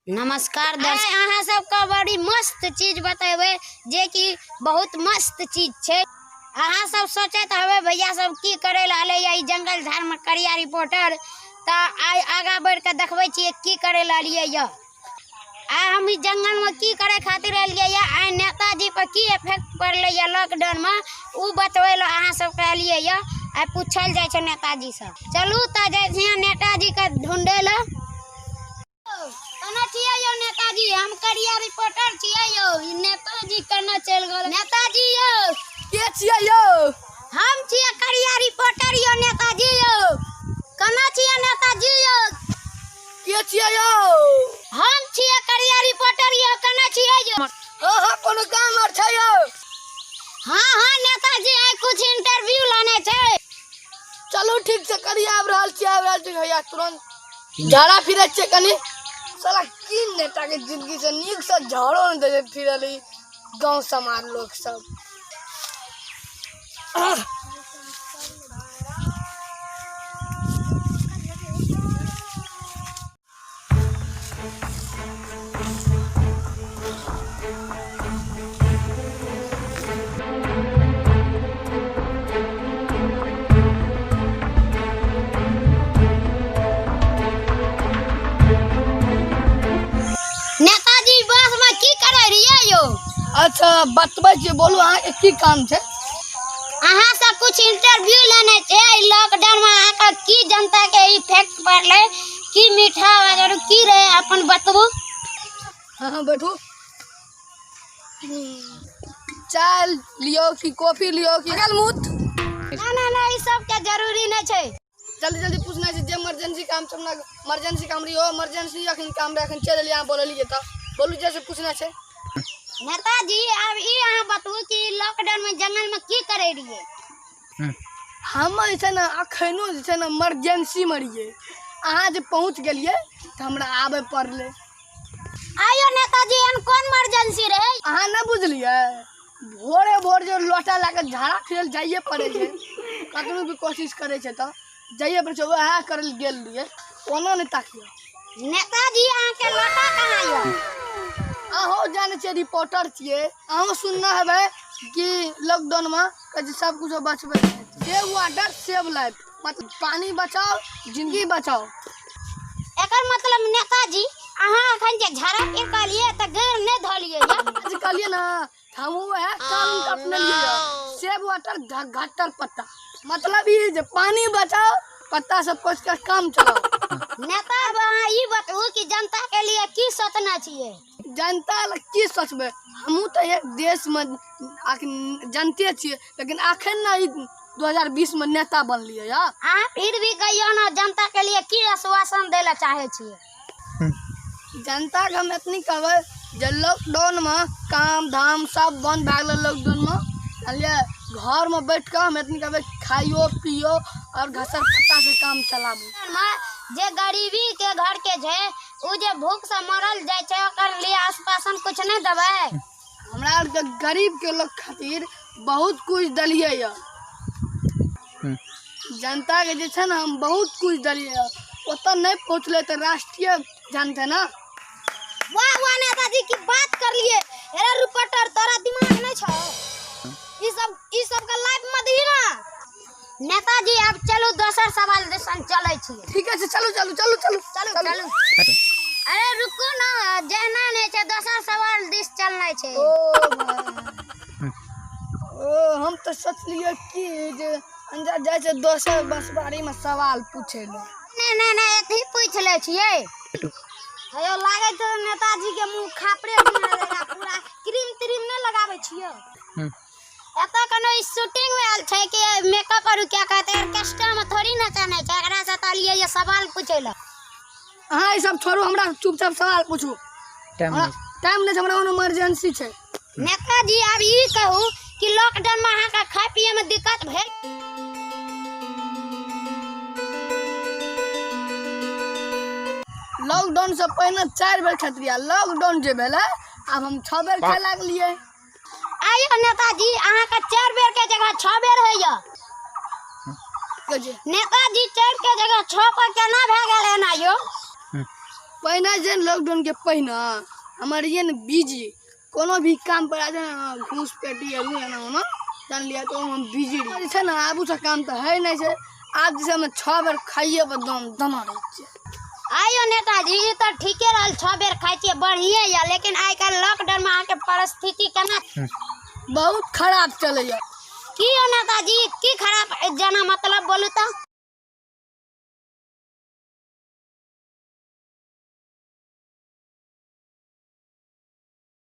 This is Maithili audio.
नमस्कार दर्शक, अहाँ सबके बड़ी मस्त चीज बतेबै जे कि बहुत मस्त चीज छै। अहाँ सब सोचैत हवे भैया सब की करे लए एलै ई जंगल झाड़ में करिया रिपोर्टर, तऽ आइ आगाँ बढ़ि कऽ देखबै छियै की करे लए एलियै यऽ। आइ हम ई जंगल में की करे खातिर एलियै यऽ, आइ नेताजी पर की इफेक्ट पड़लै यऽ लॉकडाउन में, ओ बतबै लए अहाँ सबके एलियै यऽ। आइ पूछल जाइ छै नेताजी से। चलू तऽ जाइ छियै नेताजी के ढूंढै लए। केना छियै यौ नेताजी? हम करिया रिपोर्टर छियै यौ। ई नेताजी केना चलि गेल? नेताजी यौ, के छियै यौ? हम छियै करिया रिपोर्टर यौ। नेताजी यौ, केना छियै नेताजी यौ? के छियै यौ? हम छियै करिया रिपोर्टर यौ। केना छियै यौ? हाँ हाँ, कोनो काम आर छै यौ? हाँ हाँ नेताजी, आइ कुछ इंटरव्यू लेने छै। चलू ठीक छै, करिया आबि रहल छी, आबि रहल छी भैया, तुरंत झाड़ा फिरै छियै कनि। साला की नेता के जिंदगी से नीक से झाड़ो नहि दै छै फिरल ई गाँव समाज लोक सब। आह! नेताजी, बस में की करे रहियै यौ? अच्छा, बतबै छियै, बोलू अहाँके की काम छै? अहाँ से कुछ इंटरव्यू लेने छै। लॉकडाउन में अहाँके की जनता के इफेक्ट पड़लै, की मीठा वगैरह की रहे, अपन बतबू। हाँ हाँ, बैठू। चाय लियो कि कॉफी लियो कि गल मूत? ना ना ना, ई सब के जरूरी नहीं छै। जल्दी जल्दी पूछना छै जे इमरजेंसी काम छै हमरा, इमरजेंसी काम रही, इमरजेंसी अखन काम रहे, अखन चलि एलियै, अहाँ बोललियै तऽ बोलू जैसे पूछना छै। नेताजी, आब ई अहाँ बतबू कि लॉकडाउन में जंगल में की करे रहियै? हम जे छै ने अखनो जे छै ने इमरजेंसी मे रहियै, अहाँ जे पहुँच गेलियै तऽ हमरा आबे पड़लै। आयो नेताजी, एहन कोन इमरजेंसी रहे? अहाँ नहि बुझलियै, भोरे भोर जे लोटा लए कऽ झाड़ा फिरल जाइए पड़ै छै, कतनो भी कोशिश करै छै तऽ जाइए पड़ै छै, वएह करै लए गेल रहियै। ओना नहि ताकियौ। नेताजी, अहाँके लोटा कहाँ यऽ? अहूँ जानै छियै, रिपोर्टर छियै अहूँ, सुनने हेबै कि लॉकडाउनमे कहै छै सब किछु बचबै, सेव वाटर सेव लाइफ, मतलब पानी बचाओ जिंदगी बचाओ। एकर मतलब नेताजी, अहाँ अखन जे झाड़ा फिर कहलियै तऽ गैर नहि धलियै यऽ? जे कहलियै ने, हमहूँ वएह कानून के अपनेलियै यऽ, सेव वाटर घट्टर पत्ता, मतलब ई जे पानी बचाओ, पत्ता सब पोछि कऽ काम चलाओ। नेता, अब अहाँ ई बतबू कि जनता के लिए की सोचने छियै? जनता लए की सोचबै, हमहूँ तऽ एक देशमे जनते छियै, लेकिन अखन ने ई 2020 मे नेता बनलियै यऽ। अहाँ फिर भी कहियो ने, जनता के लिए की आश्वासन दै लए चाहै छियै? जनताके हम एतनी कहबै जे लॉकडाउनमे काम धाम सब बन्द भए गेलै लॉकडाउनमे, जानलियै? घरमे बैठ कऽ हम एतनी कहबै, खाइयो पियो आओर घसर पत्ता से काम चलाबू। मे जे गरीबी के घर के छै, उ जे भूख से मरल जाइ छै, ओकर लिए आश्वासन कुछ नहि देबै? हमरा आरके गरीबके लोक खातिर बहुत कुछ देलियै यऽ। जनताके जे छै ने हम बहुत कुछ देलियै यऽ, ओतऽ नहि पहुँचलै तऽ राष्ट्रीय जानतै ने। वाह वाह नेताजी, की बात करलिए। अरे रिपोर्टर, तोरा दिमाग नहीं छौ? ई सब के लाइफ में दही ना। नेताजी, अब चलू दोसर सवाल दिसन चलै छी। ठीके छै, चलू चलू चलू चलू। चलू चलू। अरे रुकू ना, जहना नहीं छै, दोसर सवाल दिस चलना छै। ओ भाई, ओ हम तऽ सोचलियै कि जे अंजा जाइ छै दोसर बसबारीमे सवाल पूछै लए। नहीं नहीं नहीं, एतही पूछ ले छियै। अयो, लागै छै नेताजी के मुंह खापरे बिना लगा, पूरा क्रीम त्रीम नहि लगाबै छियै। एतऽ कोनो शूटिंग में आयल छै कि मेकअप और क्या कहते हैं, ऑर्केस्ट्रा में थोड़ी नचाना छै। एकरा से तऽ लिए ये सवाल पूछै लए। अहाँ ई सब छोड़ू, हमरा चुपचाप सवाल पूछू। टाइम हमरा टाइम नहि छै, हमरा कोनो इमरजेंसी छै। नेताजी, आब ई कहू कि लॉकडाउन में अहाँके खाय पिए में दिक्कत भेल? लॉकडाउन से पहिने 4 बेर खाइत रहियै, लॉकडाउन जे भेलै आब हम 6 बेर खाय लागलियै। आइयो नेताजी, अहाँके 4 बेर के जगह 6 बेर होइया? कहै छै। नेताजी, 4 के जगह 6 पर केना भए गेल एना यौ? पहिने जे लॉकडाउनके पहिने हमर ये ने बिजी, कोनो भी काम पर आ जाए ने, घूस पेटी एलू एना ओना जानलियै, तऽ ओहिमे हम बिजी रही जे छै ने। आबू से काम तऽ होइ नहि छै। आब जे छै हमे 6 बेर खाइए पर दम दमा रहै छियै। आइयो नेताजी, ई तऽ ठीके रहल, 6 बेर खाइ छियै, बढ़िए यऽ, लेकिन आइ काल्हि लॉकडाउनमे अहाँके परिस्थिति केना? बहुत खराब चलैया। की यौ नेताजी, की खराब जेना मतलब बोलू तऽ?